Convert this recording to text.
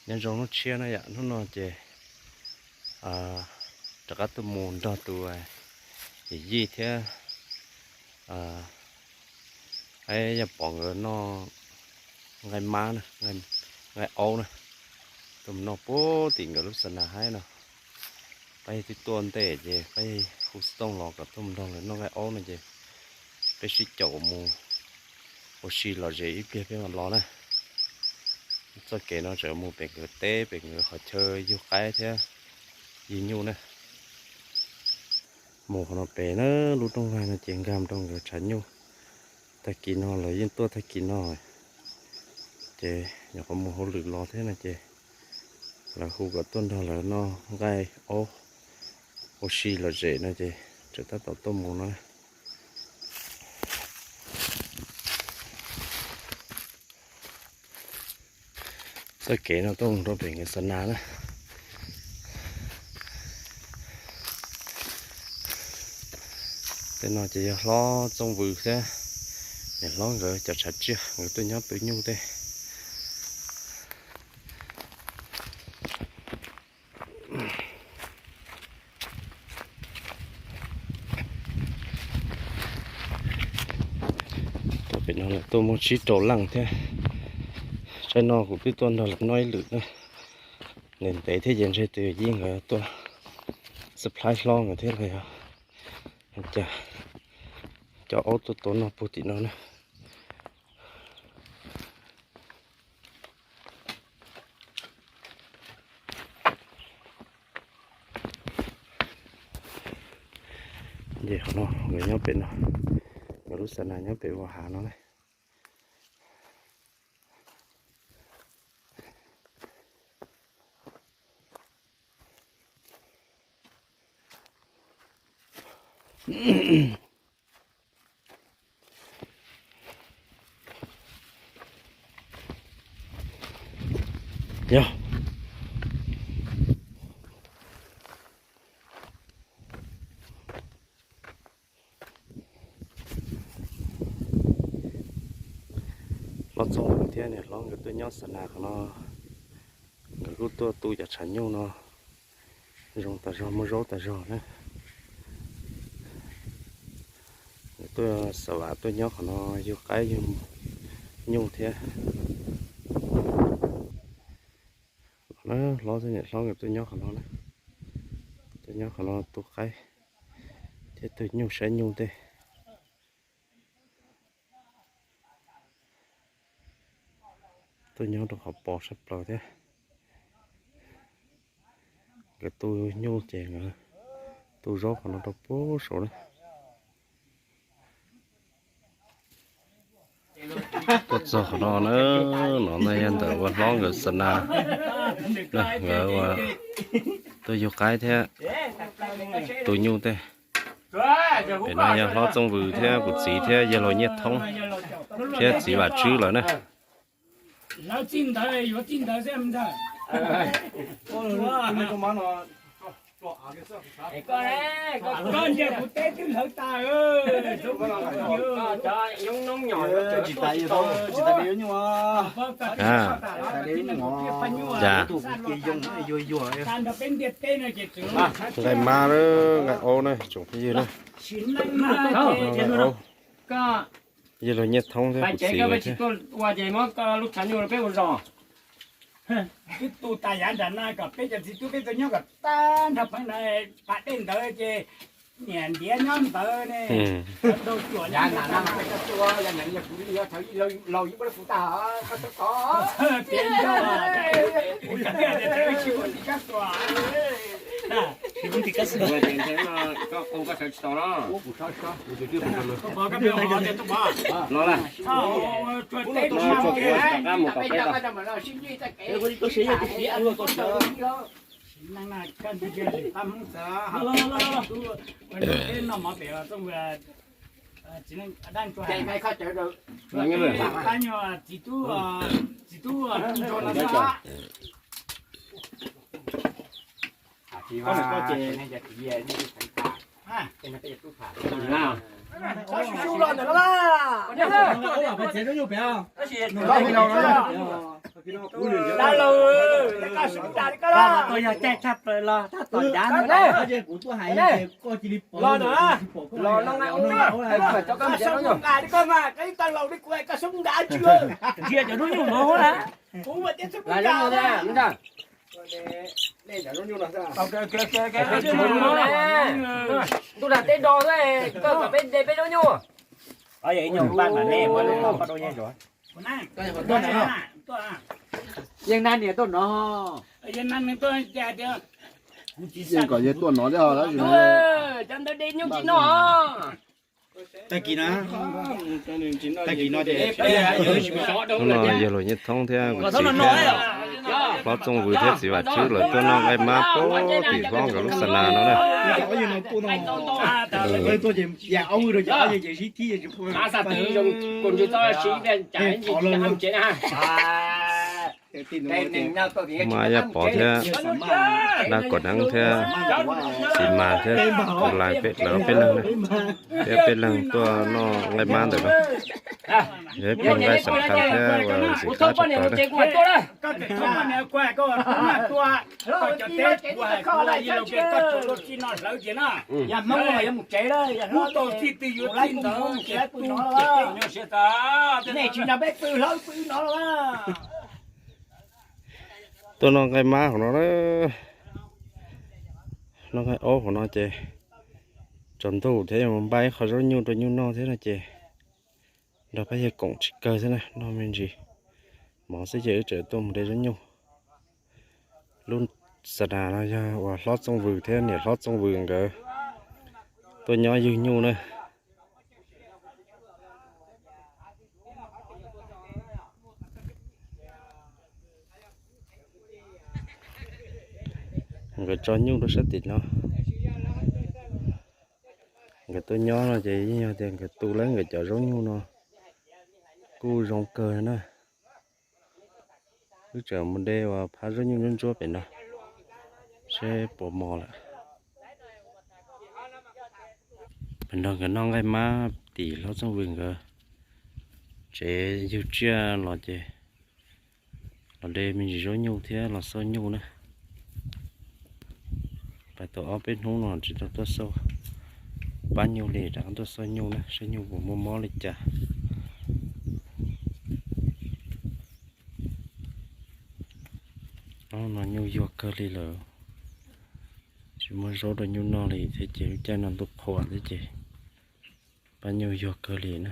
Nyob zoo hnub tshiab na yom, hnub no ces rov qab tuaj mus nrog tus yij thiab yawg Pov nkawd noj nqaij mab na, nqaij aub na, tuaj mus noj puag tim nkawd lub xa nas haib no. Peb twb tuaj ntej ces peb hu xov tooj los kom tuaj mus nrog nkawd noj nqaij aub no ces peb sib caum mus ua si lom zem ib pliag peb mam los na. Txoj kev no tseem mus pem nkawd teb, pem nkawd qhov chaw yug qaib thiab yug nyuj na. Mus qhov no pem na, lub rooj vag no ces nkag rau nkawd tshav nyuj. Tag kis no lawv yeej tuaj tag kis no, ces nyuam qhuav mus hauj lwm los thiab no ces lawv hu kom tuaj nrog lawv noj nqaij aub ua si lom zem no ces tseem tab tom tuaj mus no. Txoj kev no tuaj mus rau pem nkawd xa nas na. Tej no ces yog hlob Txooj Vws thiab niam hlob nkawd cov tshav tsiaj, nkawd tuaj nyob tu nyuj tej. Pem no lawv tuaj muaj tsib rau leej thiab. Tsaib no kuv twb tuaj nrog lawv noj ib lwm na. Ntev ntev thiab ces ntshe tus yij nkawd tuaj supply hlob nkawd thiab los yog cas coj aub tuaj tua noj puag tim no na. Ces qhov no nkawd nyob pem no, nkawd lub xa nas nyob pem ua hav no na. Yog hlob Txooj Vws thiab niam hlob nkawd tuaj nyob xa nas qhov no, nkawd kuj tuaj tu cov tshav nyuj no zoo tas zog, muaj zaub tas zog na. Nkawd tuaj xa vas tuaj nyob qhov no yug qaib yug nyuj thiab. Hlob thiab niam hlob nkawd tuaj nyob qhov no na, tuaj nyob qhov no tu qaib thiab tu nyuj saib nyuj tej. Tuaj nyob rau qhov pos sab plaws thiab. Nkawd tu nyuj ces nkawd tu zaub qhov no rau puag saud na. Tuaj txog qhov no na, no na yog ntawm ua hlob nkawd xa nas, nkawd ua tuaj yug qaib thiab tu nyuj tej. Pem no yog hlob Txooj Vws thiab kuv txiv thiab yawg laus Nyiaj Thoob thiab txiv Vam Tswb lawm na. Nqaij mab, nqaij aub na tsoom phooj ywg na. Yawg laus Nyiaj Thoob thiab kuv txiv thiab. Twb tu tas yav nram no kom peb cov txiv tub peb tau nyob kom tag nrho pheej na, pas dej ntawd ces niam ntiav nyob ntawd ne. Tau cuam nyob ntawd. Tias nrog tias tsis ua tim kab tuam. Koj qus koj sawv tsis tau no. Los lawm. Tsuag teb tsuag qab mus kom peb tau. Dab laug, koj sub nram li koj los. Koj yog caij tshaj plaws los tab tom ncav no. Los no, los no, koj sub nram li koj mas, koj ib tag laus li kuv, koj sub nram tsis. Ntsia cov hnub nyoog no na. Kuv mas tib sub nram. Ntuj nag teb do xwb, koj kom peb de peb lub nyuj. Yeej nab niam tuaj no. Yeej kom yawg tuaj no thiab. Cov ntawd de nyuj tsis noj. Tag kis no, tag kis no ces hnub no yawg Luam Nyiaj Thoob thiab kuv txiv thiab hlob Txooj Vws thiab txiv Vam Tswb lawv tuaj noj nqaij mab pem tim hlob nkawd lub xa nas no na. Mas Yaj Pov thiab Dab Kom Neeb thiab Xis Mas thiab tus lais peb lawv peb leeg na, thiab peb leeg tuaj noj nqaij mab ntawm no. Yog ib pluag nqaij xam khas thiab uas ntxim qab tshaj plaws na. Tuaj noj nqaij mab hauv no na, noj nqaij aub hauv no ces tsaus ntuj thiab yuav mus npaj ib qho zaub nyuj rau nyuj noj thiab no ces nrog pab yawg koom tsis kawg thiab na, noj me ntsis mov xwb ces wb tseem tuaj mus de zaub nyuj. Lub xa nas no yog uas hlob Txooj Vws thiab niam hlob Txooj Vws nkawd tuaj nyob ywg nyuj na. Nkawd tso nyuj rau sab tim no. Nkawd tuaj nyob no ces yeej yog tias nkawd tu lawm nkawd cov zaub nyuj no kuj zoo kawg na. Wb tseem mus de uas phab zaub nyuj ntsuab ntsuab pem no seb puas mos lawm. Pem no nkawd noj nqaij mab tim hlob Txooj Vws nkawd tsev ywg tsiaj los ces los de me ntsis zaub nyuj thiab los xauj nyuj na. Pais tau ob peb hnub no tsis tau tuaj xauj pab nyuj li, rov qab tuaj xauj nyuj na, saib nyuj puas muaj mob li cas. Hnub no nyuj yuag kawg li lawm, tsis muaj zaub rau nyuj noj li thiab ces lub caij no ntuj qhua thiab ces pab nyuj yuag kawg li na.